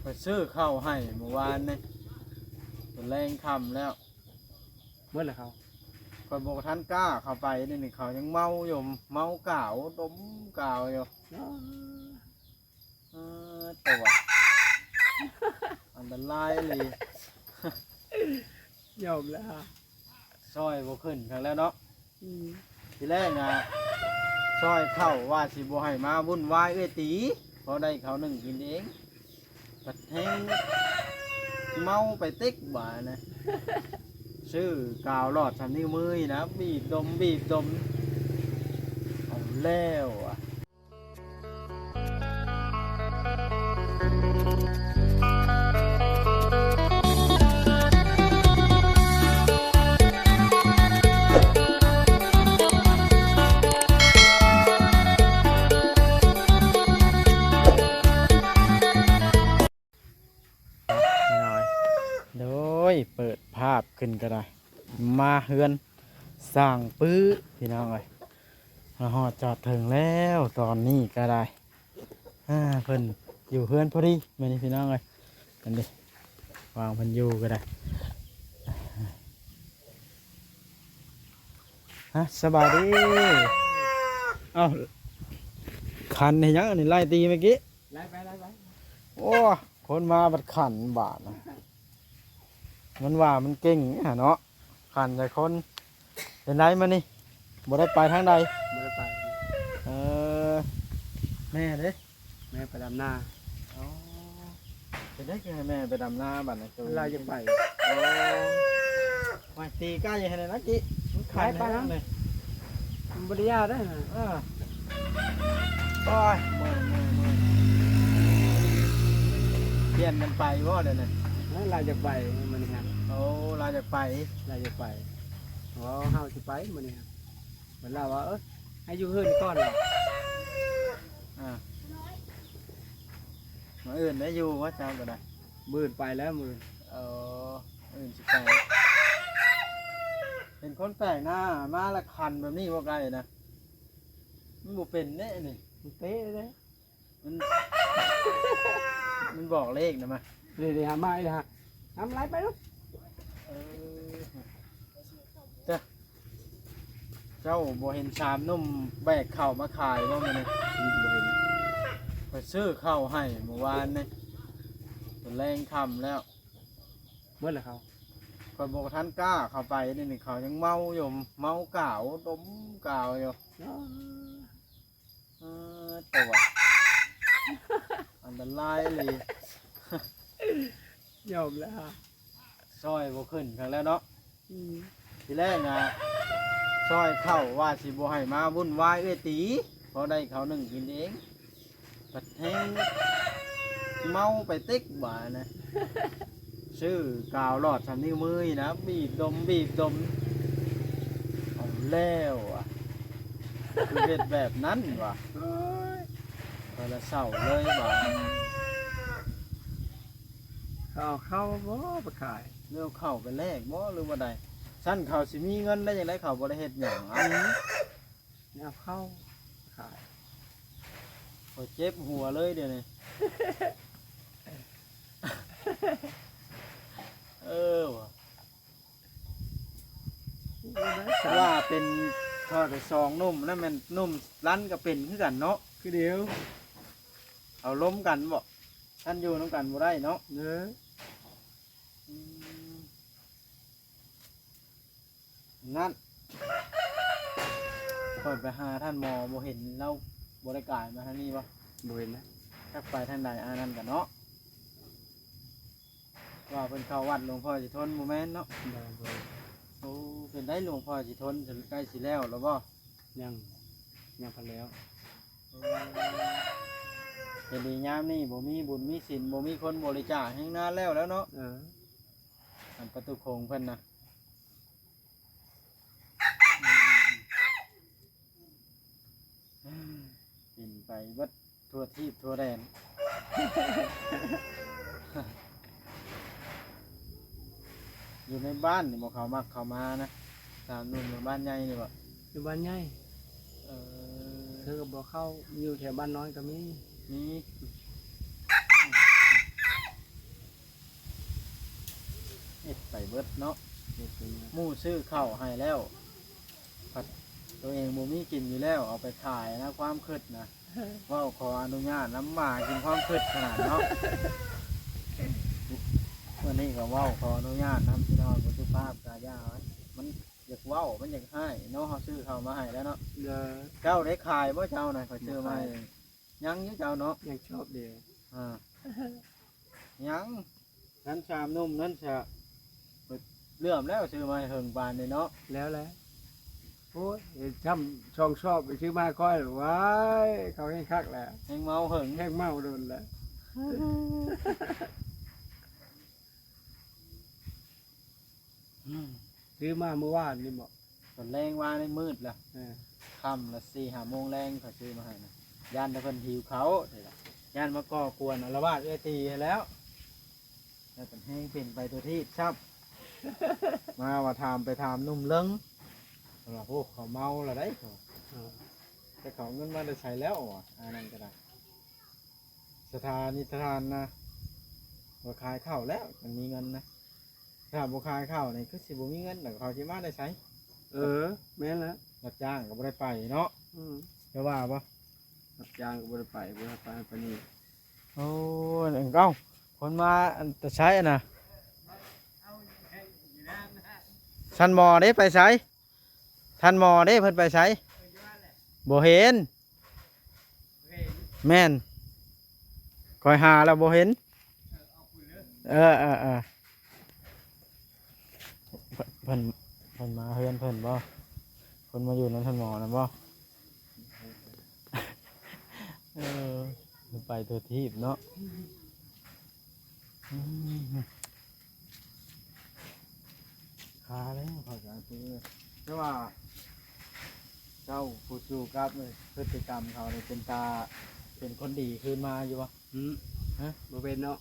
ຂ້ອຍຊື້ເຂົ້າໃຫ້ມື້ວານນີ້ ຈົນແລງຄ່ຳແລ້ວ ເບິດແລ້ວເຂົ້າ. ຂ້ອຍບໍ່ທັນກ້າເຂົ້າໄປ ດຽວນີ້ເຂົາຍັງເມົາຢູ່ ເມົາກາວ ດົມກາວຢູ່. ເອີ ແຕ່ວ່າອັນຕະລາຍອີ່ຫຼີ ຍອມແລ້ວ ຊ່ອຍບໍ່ຂຶ້ນຄັກແລ້ວເນາະ. ອືມ ທີແລກນະ ຊ່ອຍເຂົ້າວ່າຊິບໍ່ໃຫ້ມາວຸ່ນວາຍເອື້ອຍຕີ ພໍໄດ້ເຂົ້າໜຶ້ງກິນເອງ ບັດແຮງເມົາໄປເຕັກບາດນະ ຊື້ກາວຫຼອດສາມນິ້ວມືນີ້ນະ ບີບດົມ ບີບດົມ ເອົາແລ້ວອະ. ໂດຍ ເປີດພາບຂຶ້ນກໍໄດ້ ມາເຮືອນຊ່າງປຶ້ ພີ່ນ້ອງເອີຍ ມາຮອດຈອດເຖິງແລ້ວ ຕອນນີ້ກໍໄດ້ ອ່າ ເພິ່ນຢູ່ເຮືອນພໍດີມື້ນີ້ ພີ່ນ້ອງເອີຍ ເພິ່ນເດ້ ວ່າງເພິ່ນຢູ່ກໍໄດ້. ຮະ ສະບາຍດີ. ເອົ້າ ຂັນເຮັດຫຍັງອັນນີ້ ໄລ່ຕີເມື່ອກີ້? ໄລ່ໄປ ໄລ່ໄປ. ໂອ້ ຄົນມາບັດຂັນບາດນະ ມັນວ່າມັນເກັ່ງຫັ້ນເນາະ ຂັນໃສ່ຄົນ. ເປັນໃດມື້ນີ້ ບໍ່ໄດ້ໄປທາງໃດ? ບໍ່ໄດ້ໄປ. ເອີ ແມ່ເດ້? ແມ່ໄປດຳນາ. ອໍ ເປັນໃດຄືໃຫ້ແມ່ໄປດຳນາບັດນີ້? ລາວຢາກໄປ. ໂອ້ ມາຕີໄກ່ໃຫ້ແດ່ນະ ກີ້ ມັນຂັນ ໄປ ໄປ ແລ້ວນີ້ ມັນບໍ່ໄດ້ຢາກໄດ້ນະ. ເອີ ໂອ້ຍ ເມື່ອຍ ເມື່ອຍ ເມື່ອຍ. ປ່ຽນກັນໄປບໍ່ດຽວນີ້? ລາວຢາກໄປມື້ນີ້ຮະ. ໂອ້ ລາວຢາກໄປ. ລາວຢາກໄປ. ໂອ້ ເຮົາຊິໄປມື້ນີ້ຮະ. ເພິ່ນລາວວ່າ ເອີ ໃຫ້ຢູ່ເຮືອນກ່ອນລະ. ອ່າ ມື້ອື່ນໄດ້ຢູ່ບໍ່ ເຈົ້າກໍໄດ້? ມື້ອື່ນໄປແລ້ວ ມື້ອື່ນ. ເອີ ມື້ອື່ນຊິໄປ. ເປັນຄົນແປກໜ້າມາລະຄັນແບບນີ້ບໍ່ໄກ່ນະ ມັນບໍ່ເປັນເດ້ນີ້ ມັນເຕະເດ້. ມັນ ມັນບອກເລກນະມາ. ນີ້ໆ ຫາມາອີກແລ້ວຫະ ຫາມໄລ່ໄປລູກ. ເອີ ເຈົ້າ ເຈົ້າບໍ່ເຫັນສາມໜຸ່ມແບກເຂົ້າມາຂາຍບໍ່ມື້ນີ້? ອືມ ບໍ່ເຫັນ. ຂ້ອຍຊື້ເຂົ້າໃຫ້ມື້ວານນີ້ ຈົນແລງຄ່ຳແລ້ວ ເບິດແລ້ວເຂົ້າ. ຂ້ອຍບໍ່ທັນກ້າເຂົ້າໄປ ດຽວນີ້ເຂົາຍັງເມົາຢູ່ ເມົາກາວ ດົມກາວຢູ່. ເອີ ແຕ່ວ່າອັນຕະລາຍອີ່ຫຼີ ຍອມແລ້ວ ຊ່ອຍບໍ່ຂຶ້ນຄັກແລ້ວເນາະ. ອືມ ທີແລກນະ ຊ່ອຍເຂົ້າວ່າຊິບໍ່ໃຫ້ມາວຸ່ນວາຍເອື້ອຍຕີ ພໍໄດ້ເຂົ້າໜຶ້ງກິນເອງ ບັດແຮງເມົາໄປເຕັກບາດນະ ຊື້ກາວຫຼອດສາມນິ້ວມືນີ້ນະ ບີບດົມ ບີບດົມ ເອົາແລ້ວອະ ຄືເຮັດແບບນັ້ນວະ. ໂອ້ຍ ຂ້ອຍລະເສົ້າເລີຍບາດ. ເຂົາເອົາເຂົ້າບໍ່ໄປຂາຍ ຫຼືເອົາເຂົ້າໄປແລກບໍ່ ຫຼືວ່າໃດ? ຊັ້ນເຂົາຊິມີເງິນໄດ້ຈັ່ງໃດ ເຂົາບໍ່ໄດ້ເຮັດຫຍັງ. ອືມ ເອົາເຂົ້າຂາຍ. ຂ້ອຍເຈັບຫົວເລີຍດຽວນີ້. ເອີ ວ່າ ວ່າເປັນ ຖ້າແຕ່ສອງໜຸ່ມນັ້ນແມ່ນໜຸ່ມລັນກໍເປັນຄືກັນເນາະ ຄືດຽວ ເອົາລົມກັນບໍ? ຄັນຢູ່ນຳກັນບໍ່ໄດ້ເນາະ. ເອີ ອືມ ນັ້ນ ຂ້ອຍໄປຫາທ່ານໝໍບໍ່ເຫັນລາວ ບໍ່ໄດ້ກາຍມາທາງນີ້ບໍ່? ບໍ່ເຫັນນະ. ຈັກໄປທາງໃດ ອັນນັ້ນກະເນາະ ວ່າເພິ່ນເຂົ້າວັດຫຼວງພໍ່ສີທົນບໍ່ແມ່ນເນາະ? ບໍ່ ບໍ່. ໂອ້ ເປັນໄດ ຫຼວງພໍ່ສີທົນ ໃກ້ຊິແລ້ວແລ້ວບໍ່? ຍັງ ຍັງບໍ່ແລ້ວ. ເອີ ເປັນດີຍາມນີ້ບໍ່ມີບຸນມີສິນ ບໍ່ມີຄົນບໍລິຈາກ ແຮ່ງນານແລ້ວແລ້ວເນາະ. ເອີ ອັນປະຕູໂຂງເພິ່ນນະ ເປັນໄປເບິດທົ່ວທີບທົ່ວແດນ. ຢູ່ໃນບ້ານນີ້ບໍ່ ເຂົາມັກເຂົ້າມານະ ສາມໜຸ່ມຢູ່ບ້ານໃຫຍ່ນີ້ບໍ? ຢູ່ບ້ານໃຫຍ່. ເອີ ເຂົາກໍບໍ່ເຂົ້າ ຢູ່ແຖວບ້ານນ້ອຍກໍມີ. ມີ ອືມ ອືມ. ເບິດເນາະ. ໝູ່ຊື້ເຂົ້າໃຫ້ແລ້ວ ພັດຕົວເອງບໍ່ມີກິນຢູ່ແລ້ວ ເອົາໄປຂາຍນະ ຄວາມຄິດນະ. ເວົ້າຂໍອະນຸຍາດນຳໝາກິນຄວາມຄິດຂະໜາດເນາະ. ມື້ນີ້ກໍເວົ້າຂໍອະນຸຍາດນຳພີ່ນ້ອງ ບໍ່ສຸພາບກະຢ່າ ມັນຢາກເວົ້າ ມັນຢາກຮ້າຍເນາະ. ເຮົາຊື້ເຂົ້າມາໃຫ້ແລ້ວເນາະ. ເຈົ້າໄດ້ຂາຍບໍ່ເຈົ້ານະ? ຂ້ອຍຊື້ມາໃຫ້ ຍັງຢູ່ເຈົ້າເນາະ ຍັງຊອບດຽວ. ອ່າ ຍັງ ນັ້ນສາມໜຸ່ມນັ້ນຊະ ເຫຼືອມແລ້ວ ຊື້ມາໃຫ້ເຫິງປານນີ້ເນາະ. ແລ້ວແຫຼະ ໂອ້ຍ ຊ້ຳສອງຊອບໄປຊື້ມາໃຫ້ຂ້ອຍ ວ້າຍ ເຂົາແຮງຄັກແຫຼະ ແຮງເມົາເຫິງ ແຮງເມົາດົນແຫຼະ. ອືມ ຊື້ມາມື້ວານນີ້ບໍ? ຕອນແລງວານນີ້ມືດແລ້ວ ເອີ ຄ່ຳລະສີ່ຫ້າໂມງແລງ ຂ້ອຍຊື້ມາໃຫ້ນະ ຢ້ານແຕ່ເພິ່ນຫິວເຂົ້ານີ້ລະ ຢ້ານມາກໍ່ກວນອາລະວາດເອື້ອຍຕີຫັ້ນແຫຼ້ວ ແລ້ວເປັນແຮງເປັນໄປທົ່ວທີບຊ້ຳ ມາວ່າຖາມໄປຖາມໜຸ່ມເລິງ ເພິ່ນວ່າ ໂອ້ ເຂົາເມົາລະໄດ໋ ເຂົາວ່າ ເອີ ແຕ່ເຂົາເອົາເງິນມາແຕ່ໃສແລ້ວ ວ່າ ອັນນັ້ນກໍໄດ້ ສະຖານີສະຖານນະ ວ່າຂາຍເຂົ້າແລ້ວ ມັນມີເງິນນະ. ຖ້າບໍ່ຂາຍເຂົ້ານີ້ ຄືຊິບໍ່ມີເງິນ ແລ້ວເຂົາຊິມາແຕ່ໃສ? ເອີ ແມ່ນແລ້ວ ຮັບຈ້າງກໍບໍ່ໄດ້ໄປເນາະ. ອືມ ຈະວ່າບໍ່? ຮັບຈ້າງກໍບໍ່ໄດ້ໄປ ບໍ່ໄດ້ໄປປານນີ້. ໂອ້ຍ ເອົ້າ ຄົນມາອັນແຕ່ໃສນະ? ທ່ານໝໍເດ້ ໄປໃສ? ທ່ານໝໍເດ້ ເພິ່ນໄປໃສ? ບໍ່ເຫັນ. ແມ່ນ ຂ້ອຍຫາແລ້ວບໍ່ເຫັນ. ເອີ ເອີ ເອີ ເພິ່ນ ເພິ່ນມາເຮືອນເພິ່ນບໍ່? ເພິ່ນມາຢູ່ນຳທ່ານໝໍນຳບໍ່? ເອີ ໄປທົ່ວທີບເນາະ. ອືມ ຄາແລ້ວ ຂ້ອຍກໍເອົາ ແຕ່ວ່າເຈົ້າຜູ້ຢູ່ກັບນີ້ ພຶດຕິກຳເຂົານີ້ເປັນຕາ ເປັນຄົນດີຄືນມາຢູ່ບໍ່? ຫື ຮະ? ບໍ່ເປັນເນາະ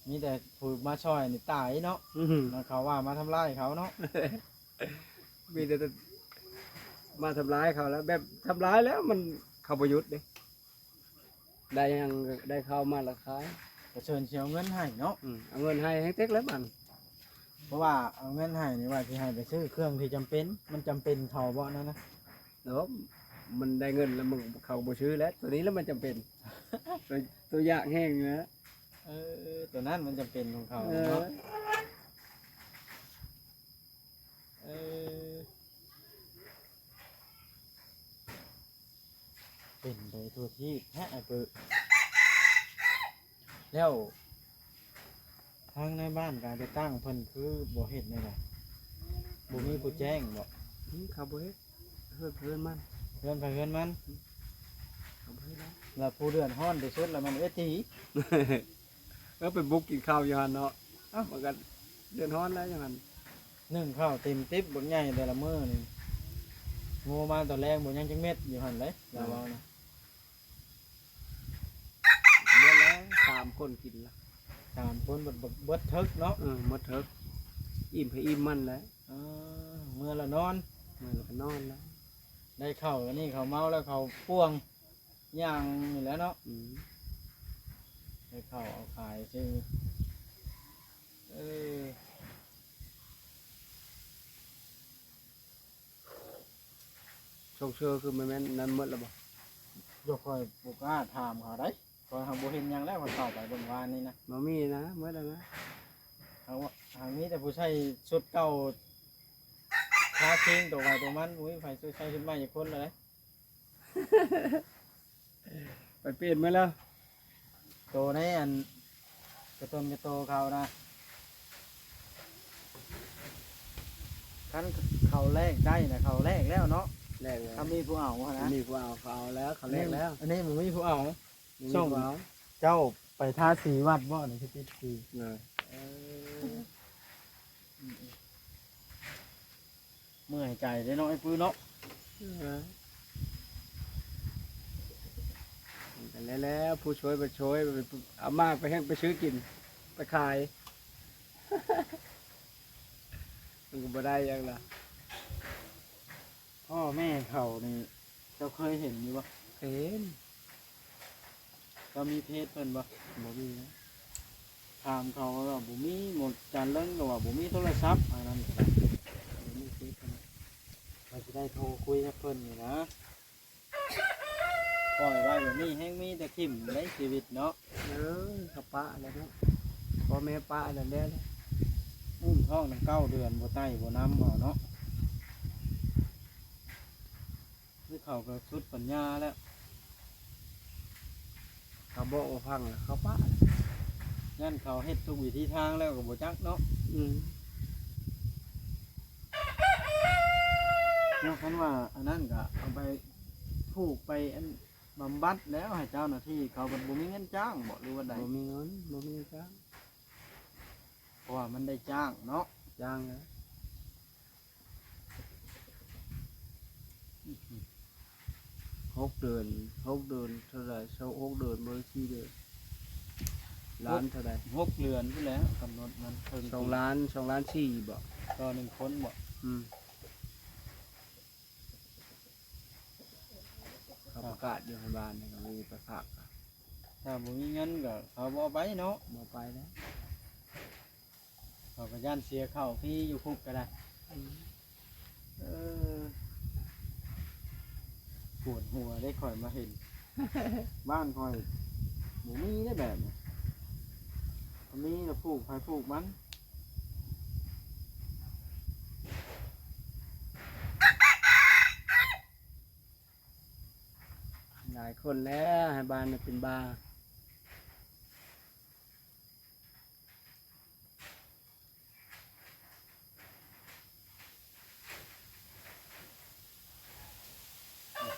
ມີແຕ່ຜູ້ມາຊ່ອຍນີ້ຕາຍເນາະ. ອື ແລ້ວເຂົາວ່າມາທຳລາຍເຂົາເນາະ. ມີແຕ່ມາທຳລາຍເຂົາແລ້ວ ແບບທຳລາຍແລ້ວມັນ ເຂົາບໍ່ຢຸດເດ້. ໄດ້ຫຍັງ ໄດ້ເຂົ້າມາລະຂາຍ ກະເຊີນຊິເອົາເງິນໃຫ້ເນາະ. ອືມ ເອົາເງິນໃຫ້ແຮງເຕັກແລ້ວບັດ ເພາະວ່າເອົາເງິນໃຫ້ນີ້ວ່າຊິໃຫ້ໄປຊື້ເຄື່ອງທີ່ຈຳເປັນ ມັນຈຳເປັນເຂົາບໍ່ນັ້ນນະ? ເນາະ ມັນໄດ້ເງິນແລ້ວມັນ ເຂົາບໍ່ຊື້ແລ້ວ ໂຕນີ້ແຫຼະມັນຈຳເປັນ ໂຕ ໂຕຢາກແຮງນະ. ເອີ ໂຕນັ້ນມັນຈຳເປັນຂອງເຂົາເນາະ. ເອີ ເອີ ເປັນໄປທົ່ວທີບແທ້ອ້າຍປຶ. ແລ້ວທາງນາຍບ້ານການຈັດຕັ້ງເພິ່ນຄືບໍ່ເຮັດແນວໃດ? ບໍ່ມີຜູ້ແຈ້ງບໍ? ອືມ ເຂົາບໍ່ເຮັດ ເຮືອນໃຜເຮືອນມັນ ເຮືອນໃຜເຮືອນມັນ. ອືມ ເຂົາບໍ່ເຮັດແລ້ວ ແລ້ວຜູ້ເດືອດຮ້ອນທີ່ສຸດລະແມ່ນເອື້ອຍຕີ. ເອີ ໄປບຸກກິນເຂົ້າຢູ່ຫັ້ນເນາະ. ເອົ້າ ມັນກໍເດືອດຮ້ອນແລ້ວຢູ່ຫັ້ນ ໜຶ້ງເຂົ້າເຕັມຕິບບັກໃຫຍ່ແຕ່ລະມື້ນີ້ ໂງມາຕອນແລງບໍ່ຍັງຈັກເມັດຢູ່ຫັ້ນເດ້ ລາວເວົ້ານະ. ເບິດແລ້ວ ສາມຄົນກິນລະ ສາມຄົນ ເບິດ ເບິດເຖິກເນາະ. ເອີ ໝົດເຖິກ ອີ່ມໃຜອີ່ມມັນແຫຼະ. ເອີ ເມືອລະນອນ ເມືອລະກໍນອນແລ້ວ ໄດ້ເຂົ້າອັນນີ້ ເຂົາເມົາແລ້ວເຂົາປ່ວງ ຍ່າງນີ້ແຫຼະເນາະ. ອືມ ໃຫ້ເຂົາເອົາຂາຍຊື່. ເອີ ຊົງເຊີຄືແມ່ນນັ້ນໝົດແລ້ວບໍ່? ດຽວຂ້ອຍບໍ່ກ້າຖາມເຂົາໄດ໋ ຂ້ອຍຫາບໍ່ເຫັນຫຍັງແລ້ວ ຂ້ອຍເຂົ້າໄປເບິ່ງວານນີ້ນະ. ບໍ່ມີນະ ໝົດແລ້ວນະ. ຫາກວ່າ ຫາກມີແຕ່ຜູ້ໃສ່ຊຸດເກົ່າ ຄາຄິງໂຕໃຜໂຕມັນ ບໍ່ມີໃຜໃສ່ຊຸດໃໝ່ຈັກຄົນເລີຍ. ໄປປ່ຽນມາແລ້ວ ໂຕໃນອັນກະຕົນກະໂຕເຂົານະ. ຄັນເຂົາແລກໄດ້ນະ ເຂົາແລກແລ້ວເນາະ ແລກແລ້ວ ຄັນມີຜູ້ເອົາຫັ້ນນະ ມີຜູ້ເອົາ ເຂົາເອົາແລ້ວ ເຂົາແລກແລ້ວ. ອັນນີ້ບໍ່ມີຜູ້ເອົາ ບໍ່ມີຜູ້ເອົາ. ສົ່ງເຈົ້າໄປທາສີວັດບໍ່ນີ້ ຊິຕິດສີ. ເອີ ເມື່ອຍໃຈເດ້ເນາະ ໄອ້ປຶເນາະ. ເອີ ແລ້ວ ແລ້ວຜູ້ຊ່ວຍມາຊ່ວຍ ເອົາໝາກໄປແຮ່ງໄປຊື້ກິນ ໄປຂາຍ ມັນກໍບໍ່ໄດ້ຫຍັງລະ. ພໍ່ແມ່ເຂົານີ້ ເຈົ້າເຄີຍເຫັນຢູ່ບໍ່? ເຄີຍເຫັນ. ເຈົ້າມີເຟສເພິ່ນບໍ່? ບໍ່ມີນະ. ຖາມເຂົາວ່າບໍ່ມີ ໝົດຈານເລິງກໍວ່າບໍ່ມີໂທລະສັບ ອັນນັ້ນກໍໄດ້ ບໍ່ມີເຟສ ເຮົາຊິໄດ້ໂທຄຸຍກັບເພິ່ນນີ້ນະ. ປ່ອຍໄວ້ແບບນີ້ແຮ່ງມີແຕ່ຖິ້ມໃນຊີວິດເນາະ. ເອີ ກໍປະແລ້ວເນາະ ພໍ່ແມ່ປະແລ້ວແຫຼະ. ອຸ້ມທ້ອງຕັ້ງເກົ້າເດືອນ ບໍ່ໄຕ້ບໍ່ນຳເອົາເນາະ ຫຼືເຂົາກໍສຸດປັນຍາແລ້ວ. ເຂົາບອກບໍ່ຟັງແລ້ວເຂົາປະ ຢ້ານເຂົາເຮັດທຸກວິທີທາງແລ້ວກໍບໍ່ຈັກເນາະ. ອືມ ເນາະ ຄັນວ່າອັນນັ້ນກໍເອົາໄປຜູກໄປອັນບຳບັດແລ້ວ ໃຫ້ເຈົ້າໜ້າທີ່ເຂົາ ເພິ່ນບໍ່ມີເງິນຈ້າງບໍ ຫຼືວ່າໃດ? ບໍ່ມີເງິນ ບໍ່ມີເງິນຈ້າງ ເພາະວ່າມັນໄດ້ຈ້າງເນາະ. ຈ້າງແລ້ວ ຫົກເດືອນ ຫົກເດືອນເທົ່າໃດ? ຫົກເດືອນບໍ່ໄດ້ສີ່ເດືອນ ລ້ານເທົ່າໃດ? ຫົກເດືອນພຸ້ນແຫຼະ ກຳນົດມັນເຖິງ ສອງລ້ານ ສອງລ້ານສີ່ບໍ? ຕໍ່ໜຶ່ງຄົນບໍ? ອືມ ເຂົາປະກາດຢູ່ໃນບ້ານນີ້ ກໍມີໄປຝາກ ຖ້າບໍ່ມີເງິນກໍເຂົາບໍ່ເອົາໄປເນາະ. ບໍ່ໄປແລ້ວ ເຂົາກໍຢ້ານເສຍເຂົ້າຟຣີຢູ່ຄຸກກໍໄດ້. ອືມ ເອີ ປວດຫົວເດ້ ຂ້ອຍມາເຫັນ ບ້ານຂ້ອຍບໍ່ມີເດ້ແບບນີ້ ມີແຕ່ຜູກໃຜຜູກມັນ. ຫຼາຍຄົນແລ້ວໃຫ້ບ້ານເປັນບ້າ.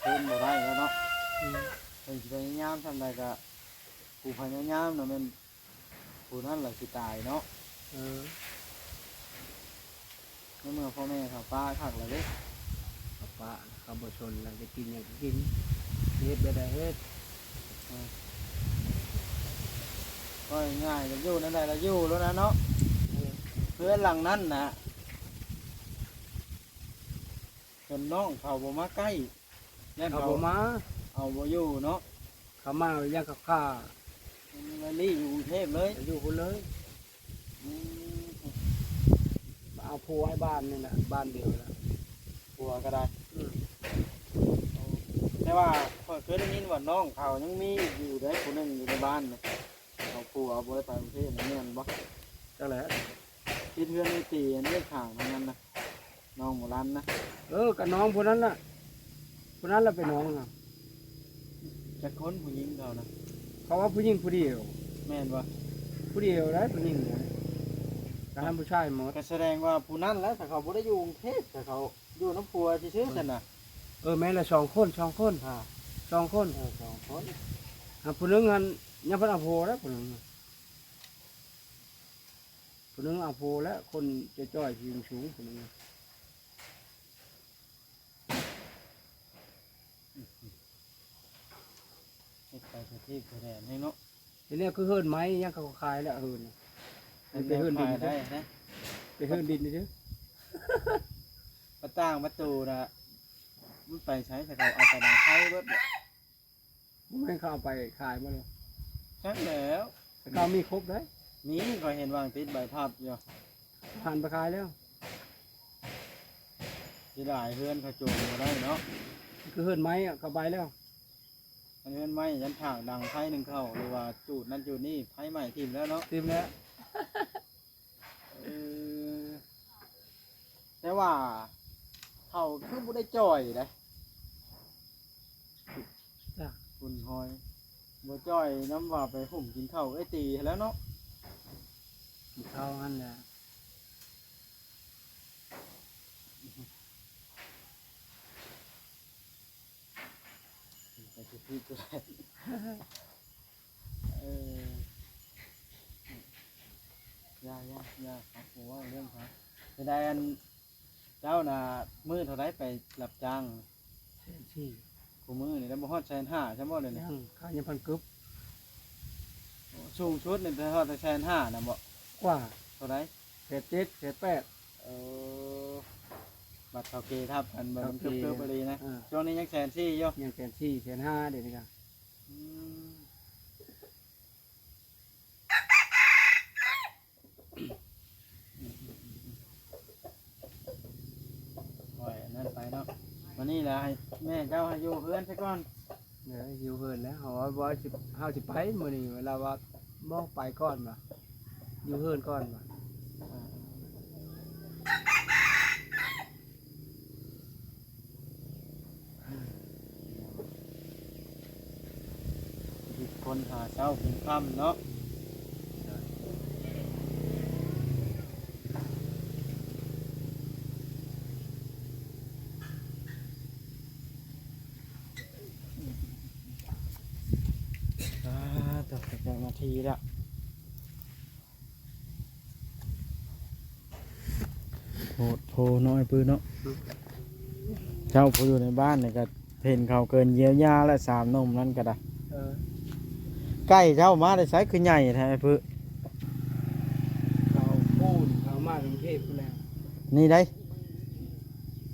ຄືນບໍ່ໄດ້ແລ້ວເນາະ. ອືມ ເພິ່ນຊິພະຍາຍາມສ່ຳໃດກໍ ຜູ້ພະຍາຍາມນະແມ່ນ ຜູ້ນັ້ນລະຊິຕາຍເນາະ. ເອີ ໃນເມື່ອພໍ່ແມ່ເຂົາປະຄັກລະເດ້ ເຂົາປະ ເຂົາບໍ່ຊົນລະ ຈະກິນຫຍັງກໍກິນ ເຮັດແບບໃດເຮັດ. ເອີ ເວົ້າງ່າຍໆ ລະຢູ່ແນວໃດລະຢູ່ໂລດນະເນາະ. ເອີ ເຮືອນຫຼັງນັ້ນນະ ຈົນນ້ອງເຂົາບໍ່ມາໃກ້ ຢ້ານເຂົາ ເຂົາບໍ່ມາ ເອົາບໍ່ຢູ່ເນາະ. ເຂົາມາຢ້ານເຂົາຂ້າ ໄປລີ້ຢູ່ກຸງເທບເລີຍ ໄປຢູ່ພຸ້ນເລີຍ. ອືມ ມາເອົາຜົວໃຫ້ບ້ານນີ້ແຫຼະ ບ້ານດຽວແຫຼະ ຜົວກໍໄດ້. ອືມ ແຕ່ວ່າຂ້ອຍເຄີຍໄດ້ຍິນວ່ານ້ອງເຂົາຍັງມີຢູ່ເດ້ ຜູ້ໜຶ່ງຢູ່ໃນບ້ານນະ ເອົາຜົວບໍ່ໄດ້ໄປກຸງເທບ ແມ່ນບໍ່? ຈັກແຫຼະ ຕິດເຮືອນໄອ້ຕີ ອັນເລກຂ້າງນັ້ນນະ ນ້ອງໝໍລັນນະ. ເອີ ກໍນ້ອງຜູ້ນັ້ນນະ ຜູ້ນັ້ນລະເປັນນ້ອງນະ. ຈັກຄົນຜູ້ຍິງເຂົານະ? ເຂົາວ່າຜູ້ຍິງຜູ້ດຽວ. ແມ່ນບໍ່? ຜູ້ດຽວໃດ໋ ຜູ້ຍິງນະ ກໍໃຫ້ຜູ້ຊາຍໝົດ. ກໍສະແດງວ່າຜູ້ນັ້ນແຫຼະ ຖ້າເຂົາບໍ່ໄດ້ຢູ່ກຸງເທບ ຖ້າເຂົາຢູ່ນຳຜົວຊື່ໆ ຊັ້ນນະ. ເອີ ແມ່ນລະ ສອງຄົນ ສອງຄົນ ອ່າ ສອງຄົນ ເອີ ສອງຄົນ. ອ່າ ຜູ້ໜຶ່ງຫັ້ນຍັງບໍ່ທັນເອົາຜົວແລ້ວ ຜູ້ໜຶ່ງ ຜູ້ໜຶ່ງເອົາຜົວແລ້ວ ຄົນຈ່ອຍໆ ສູງໆ ຜູ້ໜຶ່ງ. ເຮັດໄປສະເທດສະແດນແຮງເນາະ. ທີນີ້ຄືເຮືອນໄມ້ ຍັງເຂົາຂາຍແລ້ວເຮືອນ ເປັນເຮືອນດິນ ໄດ້ນະ ເປັນເຮືອນດິນຊື່ໆ. ປະຕ່າງປະຕູນະ ມັນໄປໃສ ເຂົາເອົາໄປນຳໃຊ້ເບິດ. ບໍ່ແມ່ນເຂົາເອົາໄປຂາຍບໍ່ລະ? ຈັກແລ້ວ ແຕ່ເກົ່າມີຄົບເດ້. ມີ ຂ້ອຍເຫັນວາງຕິດໃບພັບຢູ່ ຫັນໄປຂາຍແລ້ວ. ເສຍດາຍເຮືອນເຂົາໂຈມບໍ່ໄດ້ເນາະ. ຄືເຮືອນໄມ້ອະ ເຂົາໄປແລ້ວ. ອັນເຮືອນໄມ້ ຢ້ານຖາກດັງໄຟໜຶ່ງເຂົ້າ ຫຼືວ່າຈູດນັ້ນຈູດນີ້ ໄຟໄໝ້ຖິ້ມແລ້ວເນາະ. ຖິ້ມແລ້ວ. ເອີ ແຕ່ວ່າເຂົາຄືບໍ່ໄດ້ຈ່ອຍເດ້. ຈ້າ ຄຸນຮອຍ ບໍ່ຈ່ອຍນຳວ່າໄປຫຸ້ມກິນເຂົ້າເອື້ອຍຕີຫັ້ນແຫຼະເນາະ. ກິນເຂົ້າຫັ້ນແຫຼະ. ໄປທີ່ຜິດກໍໄດ້. ເອີ ຢ່າ ຢ່າ ຢ່າ ເຮົາບໍ່ເວົ້າເລື່ອງເຂົາ. ເປັນໃດ ອັນ ເຈົ້ານະ ມື້ເທົ່າໃດໄປຮັບຈ້າງ? ແສນສີ່. ຄູ່ມື້ນີ້ລະບໍ່ຮອດແສນຫ້າຊ້ຳບໍ່ເດນີ້? ຍັງ ຄ່າຍັງພັນກຶບ. ສູງສຸດນີ້ໄປຮອດແສນຫ້ານະບໍ່? ກວ່າ. ເທົ່າໃດ? ແສນເຈັດ ແສນແປດ. ເອີ ບັດເຖົ້າເກທັບກັນ ບັດມັນເກີບໆອີ່ຫຼີນະ. ເອີ ຊ່ວງນີ້ຍັງແສນສີ່ຢູ່. ຍັງແສນສີ່ ແສນຫ້າເດນີ້ກະ. ອືມ. ນີ້ລະ ໃຫ້ແມ່ເຈົ້າໃຫ້ຢູ່ເຮືອນຊະກ່ອນ. ເອີ ຢູ່ເຮືອນແລ້ວ ເຮົາວ່າຊິ ເຮົາຊິໄປມື້ນີ້ ລາວວ່າບໍ່ໄປກ່ອນວ່າ ຢູ່ເຮືອນກ່ອນວ່າ. ຄິດຄົ້ນຫາເຊົ້າເປັນຄ່ຳເນາະ. ອ່າ ຕົກຈັກນາທີແລ້ວ. ໂພດໂພເນາະ ອ້າຍປຶ້ເນາະ. ເຈົ້າຜູ້ຢູ່ໃນບ້ານນີ້ກໍເຫັນເຂົາເກີນຢຽວຢາແລ້ວ ສາມໜຸ່ມນັ້ນກໍໄດ້. ເອີ ໄກ່ເຈົ້າມາແຕ່ໃສຄືໃຫຍ່ແທ້ ອ້າຍປຶ້? ເຂົາປູນ ເຂົາມາກະເທບພຸ້ນແຫຼະ. ນີ້ໄດ໋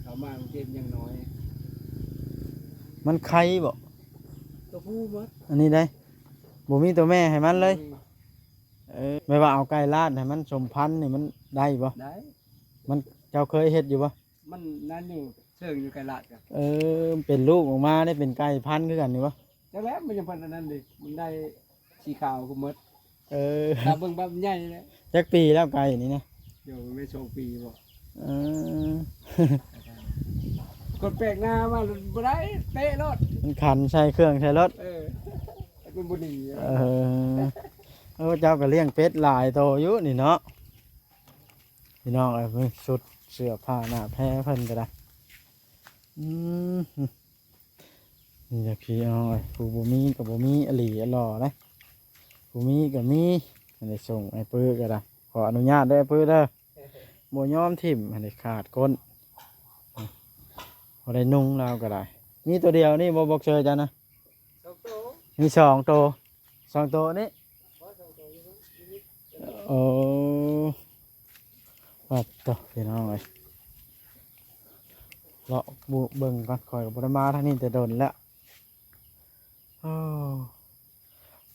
ເຂົາມາກະເທບຢ່າງນ້ອຍ ມັນໄຂ່ບໍ? ຕົວຜູ້ໝົດ ອັນນີ້ໄດ໋ ບໍ່ມີຕົວແມ່ໃຫ້ມັນເລີຍ. ອືມ ເອີ ແບບວ່າເອົາໄກ່ລາດໃຫ້ມັນສົມພັນນີ້ ມັນໄດ້ບໍ່? ໄດ້. ມັນ ເຈົ້າເຄີຍເຮັດຢູ່ບໍ່? ມັນນັ້ນຢູ່ ເຊິ່ງຢູ່ໄກ່ລາດກະ ເອີ ເປັນລູກອອກມາໄດ້ເປັນໄກ່ພັນຄືກັນນີ້ບໍ່? ຈັກແລ້ວ ມັນຍັງພັນອັນນັ້ນເດ ມັນໄດ້ສີຂາວກໍໝົດ. ເອີ ຕາເບິ່ງບັບໃຫຍ່ແລ້ວ. ຈັກປີແລ້ວໄກ່ນີ້ນະ? ດຽວມັນໄດ້ສອງປີບໍ? ເອີ ຄົນແປກໜ້າມາບໍ່ໄດ້ ເຕະໂລດ ມັນຂັນໃສ່ເຄື່ອງໃສ່ລົດ. ເອີ ມັນບໍ່ໜີ. ເອີ ໂອ້ ເຈົ້າກໍລ້ຽງເປັດຫຼາຍໂຕຢູ່ນີ້ເນາະ. ພີ່ນ້ອງເອີຍ ເບິ່ງຊຸດເສື້ອຜ້າໜ້າແພເພິ່ນກໍໄດ້. ອືມ ນີ້ລະພີ່ນ້ອງເອີຍ ຜູ້ບໍ່ມີກໍບໍ່ມີອີ່ຫຼີອີ່ຫຼໍ່ເດ້ ຜູ້ມີກໍມີ. ອັນນີ້ສົ່ງອ້າຍປຶ້ກໍໄດ້ ຂໍອະນຸຍາດເດີອ້າຍປຶ້ເດີ ບໍ່ຍອມຖິ້ມ ອັນນີ້ຂາດກົ້ນ ບໍ່ໄດ້ນຸ່ງລາວກໍໄດ້. ມີຕົວດຽວນີ້ບໍ່ ບັອກເຊີເຈົ້ານະ? ສອງໂຕ ມີສອງໂຕ ສອງໂຕນີ້. ໂອ້ ວ່າໂຕ ພີ່ນ້ອງເອີຍ ເລາະບຸເບິ່ງກ່ອນ ຂ້ອຍກໍບໍ່ໄດ້ມາທາງນີ້ແຕ່ດົນແລ້ວ. ໂອ້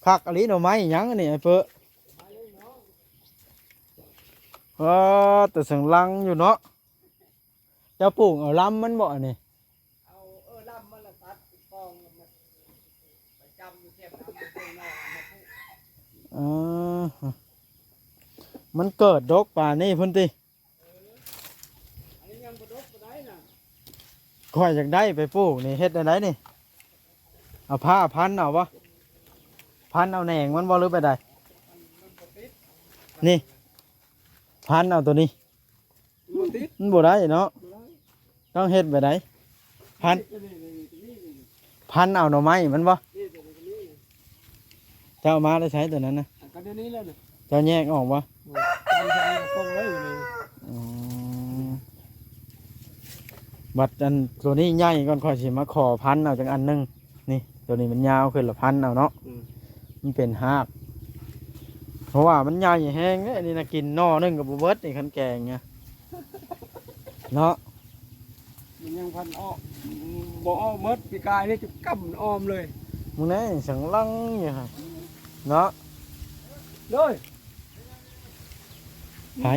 ຄັກອີ່ຫຼີ ໜໍ່ໄມ້ຫຍັງອັນນີ້ອ້າຍເປີ້? ເອີ ແຕ່ສັງລັງຢູ່ເນາະ. ເຈົ້າປູກເອົາລຳມັນບໍ່ອັນນີ້? ເອົາ ເອີ ລຳມັນລະຕັດເປັນກອງ ແລ້ວມາໄປຈຳຢູ່ທຽບນ້ຳ ມັນເປັນໜໍ່ມາປູກ. ເອີ ມັນເກີດດົກປານນີ້ພຸ້ນຕິ? ເອີ ອັນນີ້ຍັງບໍ່ດົກປານໃດນະ. ຂ້ອຍຢາກໄດ້ໄປປູກນີ້ ເຮັດແນວໃດນີ້? ເອົາຜ້າພັນເອົາບໍ່? ພັນເອົາແໜງມັນບໍ່ ຫຼືແບບໃດ? ມັນ ມັນບໍ່ຕິດ ນີ້ ພັນເອົາໂຕນີ້. ມັນບໍ່ຕິດ ມັນບໍ່ໄດ້ເນາະ ບໍ່ໄດ້ ຕ້ອງເຮັດແບບໃດ? ພັນ ນີ້ ນີ້ ນີ້ ນີ້ ນີ້ ພັນເອົາໜໍ່ໄມ້ມັນບໍ່? ນີ້ ໂຕນີ້ ໂຕນີ້ ເຈົ້າເອົາມາແຕ່ໃສໂຕນັ້ນນະ? ອັນກໍດຽວນີ້ແຫຼະນະ ເຈົ້າແຍກອອກບໍ່? ອືມ ຕາມທາງກົງເລີຍຢູ່ນີ້. ອໍ ບັດອັນໂຕນີ້ໃຫຍ່ກ່ອນ ຂ້ອຍຊິມາຂໍພັນເອົາຈັກອັນໜຶ່ງ. ນີ້ ໂຕນີ້ມັນຍາວຂຶ້ນລະພັນເອົາເນາະ. ອືມ ມັນເປັນຮາກ ເພາະວ່າມັນໃຫຍ່ແຮງເດ້. ອັນນີ້ນະ ກິນໜໍ່ໜຶ່ງກໍບໍ່ເບິດນີ້ ຄັນແກງນະ ເນາະ. ມັນຍັງພັນອອກ ບໍ່ອອກໝົດ ປີກາຍນີ້ຈະກຳອອມເລີຍ. ມື້ນີ້ສັງລັງຢູ່ຫັ້ນເນາະ. ໂດຍ ໃຜ?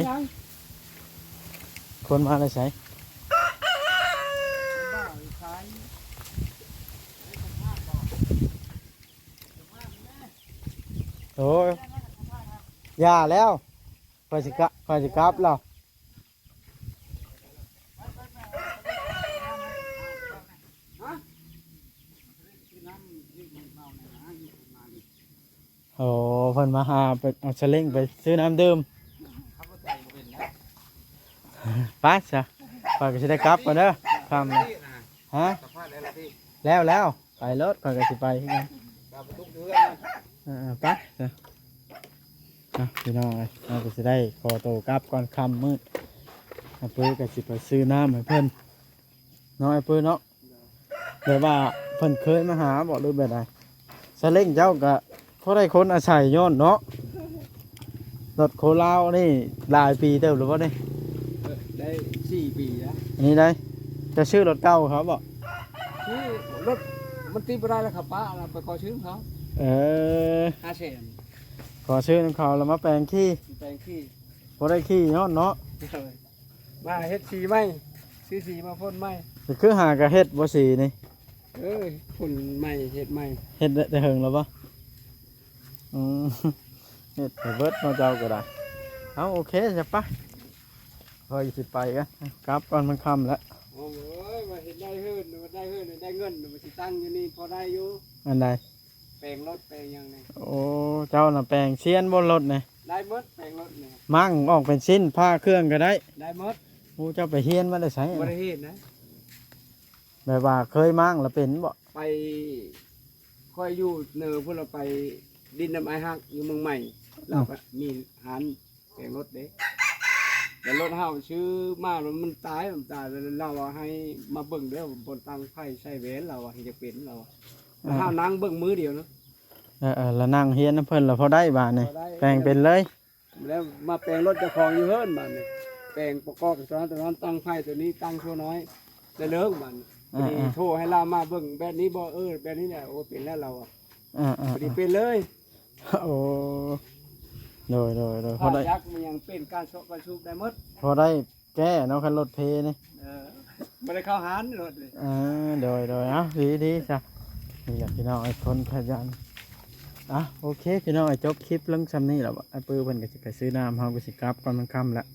ຄົນມາແຕ່ໃສ? ໂອ້ຍ ຢ່າແລ້ວ ຂ້ອຍຊິກະ ຂ້ອຍຊິກັບແລ້ວ. ໂອ້ ເພິ່ນມາຫາ ໄປເອົາສະເລັງໄປຊື້ນ້ຳດື່ມ. ໄປຊະ ຂ້ອຍກໍຊິໄດ້ກັບກ່ອນເດີ ຄ່ຳແລ້ວ. ຮະ? ແລ້ວ ແລ້ວ ໄປໂລດ ຂ້ອຍກໍຊິໄປຄືກັນ. ເອີ ໄປຊະ. ເນາະ ພີ່ນ້ອງເອີຍ ເຮົາກໍຊິໄດ້ຂໍໂຕກັບກ່ອນ ຄ່ຳມືດ. ອ້າຍເປີ້ກໍຊິໄປຊື້ນ້ຳໃຫ້ເພິ່ນເນາະ ອ້າຍເປີ້ເນາະ. ແບບວ່າເພິ່ນເຄີຍມາຫາບໍ ຫຼືແບບໃດ? ສາເລັງເຈົ້າກໍພໍໄດ້ຄົນອາໄສຍ້ອນເນາະ. ລົດໂຄລາວນີ້ຫຼາຍປີເຕີບແລ້ວບໍ່ນີ້? ເອີ ໄດ້ສີ່ປີແລ້ວ. ອັນນີ້ໄດ໋ ຈະຊື້ລົດເກົ່າເຂົາບໍ? ຊື້ລົດມັນຕິດບໍ່ໄດ້ແລ້ວ ເຂົາປະແລ້ວ ໄປຂໍຊື້ເຂົາ. ເອີ ຫ້າແສນ ຂໍຊື້ນຳເຂົາແລ້ວມາແປງຂີ່ ແປງຂີ່ ພໍໄດ້ຂີ່ຍ້ອນເນາະ. ໂດຍ ມາເຮັດສີໃໝ່ ຊື້ສີມາພົ່ນໃໝ່. ຄືຫາກະເຮັດບໍ່ສີນີ້? ເອີ ຄົນໃໝ່ເຮັດໃໝ່. ເຮັດແຕ່ເຫິງແລ້ວບໍ່? ອືມ ເຮັດໃຫ້ເບິດເນາະເຈົ້າກໍໄດ້. ເອົາ ໂອເຄຊະປະ ຂ້ອຍຊິໄປກ່ອນ ກັບກ່ອນ ມັນຄ່ຳແລ້ວ. ໂອ້ຍ ວ່າເຮັດໄດ້ເຮືອນ ວ່າໄດ້ເຮືອນ ໄດ້ເງິນ ວ່າຊິຕັ້ງຢູ່ນີ້ພໍໄດ້ຢູ່. ອັນໃດ? ແປງລົດແປງຫຍັງນີ້. ໂອ້ ເຈົ້ານະແປງຊຽນບໍ່ລົດນີ້? ໄດ້ໝົດແປງລົດນີ້. ມ້າງອອກເປັນຊິ້ນ ຜ້າເຄື່ອງກໍໄດ້? ໄດ້ໝົດ. ໂອ້ ເຈົ້າໄປຮຽນມາແຕ່ໃສ? ບໍ່ໄດ້ຮຽນນະ. ແບບວ່າເຄີຍມ້າງລະເປັນບໍ່? ໄປ ຂ້ອຍຢູ່ເນີພຸ້ນລະ ໄປດິນນຳອ້າຍຮັກຢູ່ເມືອງໃໝ່ ລາວກໍມີຮ້ານແປງລົດເດ້ ແລ້ວລົດເຮົາຊື້ມາແລ້ວມັນຕາຍ ມັນຕາຍ ແລ້ວລາວວ່າໃຫ້ມາເບິ່ງເດີ ບ່ອນຕັ້ງໄຟໃສ່ແຫວນ ລາວວ່າເຮັດຈະເປັນ ລາວວ່າ ແລ້ວເຮົານັ່ງເບິ່ງມື້ດຽວນະ. ເອີໆ ລະນັ່ງຮຽນນຳເພິ່ນລະພໍໄດ້ບາດນີ້ ພໍໄດ້ ແປງເປັນເລີຍ. ແລ້ວມາແປງລົດເຈົ້າຂອງຢູ່ເຮືອນບາດນີ້ ແປງປະກອບຕົວນັ້ນຕົວນັ້ນ ຕັ້ງໄຟຕົວນີ້ ຕັ້ງຊົ່ວນ້ອຍ ໄດ້ເລີກບາດນີ້. ພໍດີ ອ່າໆ ໂທໃຫ້ລາວມາເບິ່ງ ແບບນີ້ບໍ່ ເອີ ແບບນີ້ແຫຼະ ໂອ້ ເປັນແລ້ວລາວວ່າ. ອ່າໆ ພໍດີເປັນເລີຍ. ໂອ້ ໂດຍໆໆ ພໍໄດ້ ຍັກມັນຍັງເປັນການຊອກການສູບໄດ້ໝົດ ພໍໄດ້ແກ້ເນາະ ຄັນລົດເພນີ້. ເອີ ບໍ່ໄດ້ເຂົ້າຮ້ານລົດນີ້. ອ່າ ໂດຍໆ ເອົາ ດີໆຊະ ນີ້ແຫຼະພີ່ນ້ອງ ໄອ້ຄົນຂະຫຍັນ. ອ່ະ ໂອເຄພີ່ນ້ອງ ຈົບຄລິບລົງຊ່ຳນີ້ແລ້ວ. ອ້າຍປືເພິ່ນກໍຊິໄປຊື້ນ້ຳ ເຮົາກໍຊິກັບກ່ອນ ມັນຄ່ຳແລ້ວ.